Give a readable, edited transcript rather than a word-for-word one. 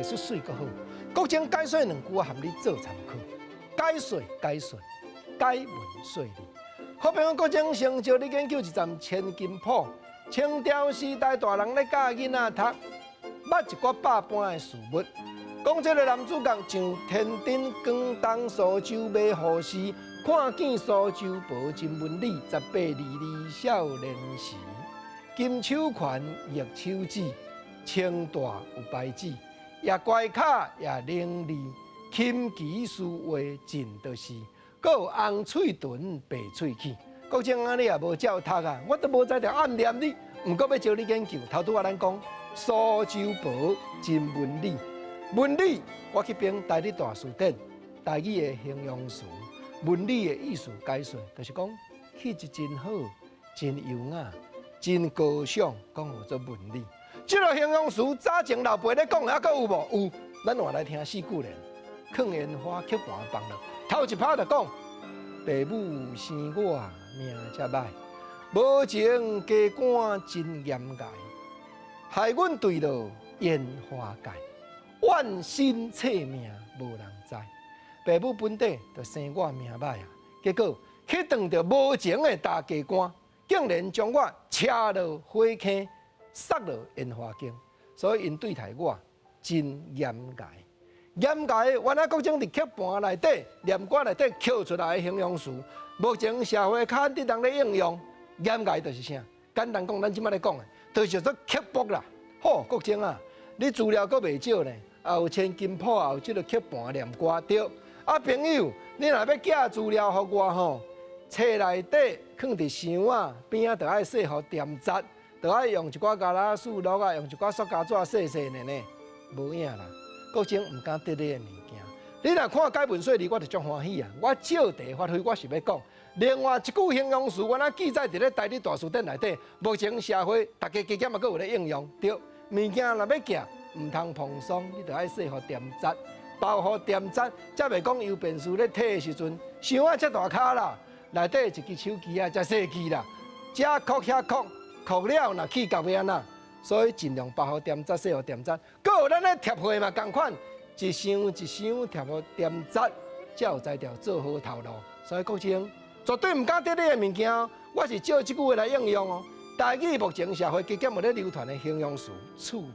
藝術媠閣好。國情解說兩句，我含你做參考。解說解說，解文說理。好比講，國情先招你研究一站千金譜，清朝時代大人咧教囡仔讀，捌一寡百般的事物。講這个男主角上天頂廣東蘇州馬護士，看見蘇州婆真文理，1822少年時，金手環玉手指，清大有牌子，也乖巧也伶俐，琴棋書畫盡都是，閣有紅喙唇白喙齒。國情啊，你也無照讀啊，我都無才調暗念你，毋過欲招你研究。頭拄仔咱講蘇州婆真文理，文理我去編台語大辭典，台語的形容詞，文理的意思解說，就是講氣質真好，真優雅，真高尚，講號做文理。這个形容詞早前老輩咧講的，猶閣有無？有，咱換來聽四句聯，囥煙花曲盤放落，頭一拍就講，爸母生我命才䆀，無情加官真嚴礙，害阮墜落煙花界，怨身冊命無人知。爸母本底就生我命䆀啊，結果去當著無情的大家官，竟然將我車落火坑，殺落煙花間，所以𪜶對待我真嚴礙。嚴礙，原來國情佇曲盤內底、念歌內底抾出來的形容詞，目前社會較佇人咧應用。嚴礙就是啥？簡單講，咱這擺咧講的，就是說刻薄啦。好，國情啊，你資料閣袂少呢，也有千金譜，也有這个曲盤念歌對。啊，朋友，你若欲寄資料予我吼，冊內底囥佇箱仔邊仔，著愛洗予恬實，著愛用一寡膠拉塑落啊，用一寡塑膠紙洗洗呢呢，無影啦。國情毋敢得你的物件，你若看解文說理，我就足歡喜啊！我照題發揮，我是欲講。另外一句形容詞，原來記載佇咧台語大辭典內底，目前社會逐家加減嘛，閣有咧應用。對，物件若欲寄，毋通蓬鬆，你著愛洗予恬實，包予恬實，才袂講郵便師咧提的時陣，箱仔遮大跤啦，內底一支手機仔遮細支啦，遮擴遐擴，擴了若去到欲按怎？所以盡量包予恬實，洗予恬實。閣有咱咧貼貨嘛仝款，一箱一箱貼予恬實，才有才調做好頭路。所以國情絕對毋敢得你的物件，我是照這句話來應用哦。台語目前社會加減有咧流傳的形容詞，趣味。